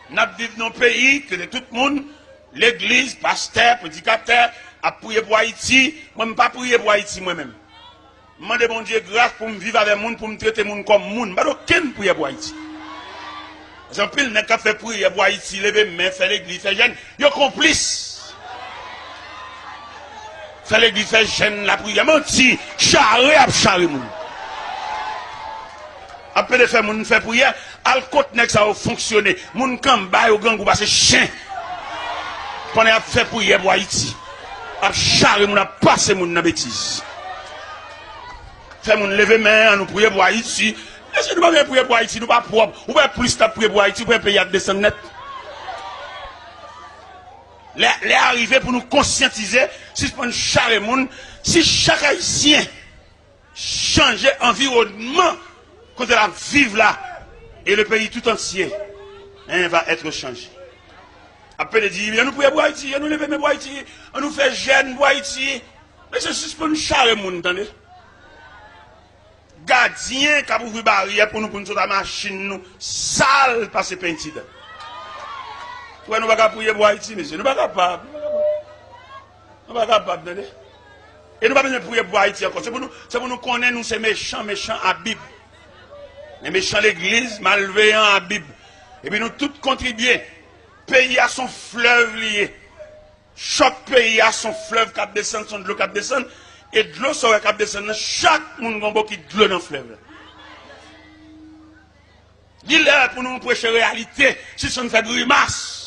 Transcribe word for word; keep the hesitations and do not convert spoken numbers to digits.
N ap viv nan yon peyi kote tout moun, legliz, pastè, predikatè, ap priye pou Ayiti. Mwen, m pa priye pou Ayiti, mwen menm. M mande Bondye gras pou m viv avè moun, pou m trete moun kòm moun. M pa gen okenn priyè pou Ayiti. Paske anpil nèg k ap fè priyè pou Ayiti, leve men, fè legliz, fè jèn, yo konplis. Fè legliz, fè jèn, lapriyè, manti, chare ap chare moun. Ap pede fè moun fè priyè, al kot nèg sa yo fonksyone. Moun k anba yo grangou pase chen. Pandan y ap fè priyè pou Ayiti, ap chare moun, ap pase moun nan betiz. Fè moun leve men, ann nou priye pou Ayiti. Mesye, nou pa bezwen priye pou Ayiti, nou pa pwòp. Ou wè plis n ap priye pou Ayiti, ou wè peyi a ap desann nèt. Lè, lè a rive pou nou konsyantize, sispann chare moun. Si chak Ayisyen chanje anviwònman kote l ap viv la, et le pays tout entier, hein, va être changé. Ap pede di, ann nou priye pou Ayiti, ann nou leve men pou Ayiti, ann nou fè jèn pou Ayiti. Mesye, sispann chare moun, tande. Gadyen k ap ouvri baryè pou nou, pou nou sot ak machin nou sal pase penti dan. Ou wè, nou pa ka priye pou Ayiti, mesye. Nou pa kapab. Nou pa kapab, tande. E nou pa bezwen priye pou Ayiti ankò. Se pou nou, se pou nou konnen nou se mechan, mechan a Bib. Men mechan legliz, malveyan a Bib. Epi nou tout kontribye. Peyi a se yon flèv li ye. Chòk peyi a se yon flèv k ap desann, se yon dlo k ap desann. E dlo sa w wè k ap desann nan, chak moun gen yon bokit dlo nan flèv la. Li lè pou nou preche reyalite, sispann fè grimas.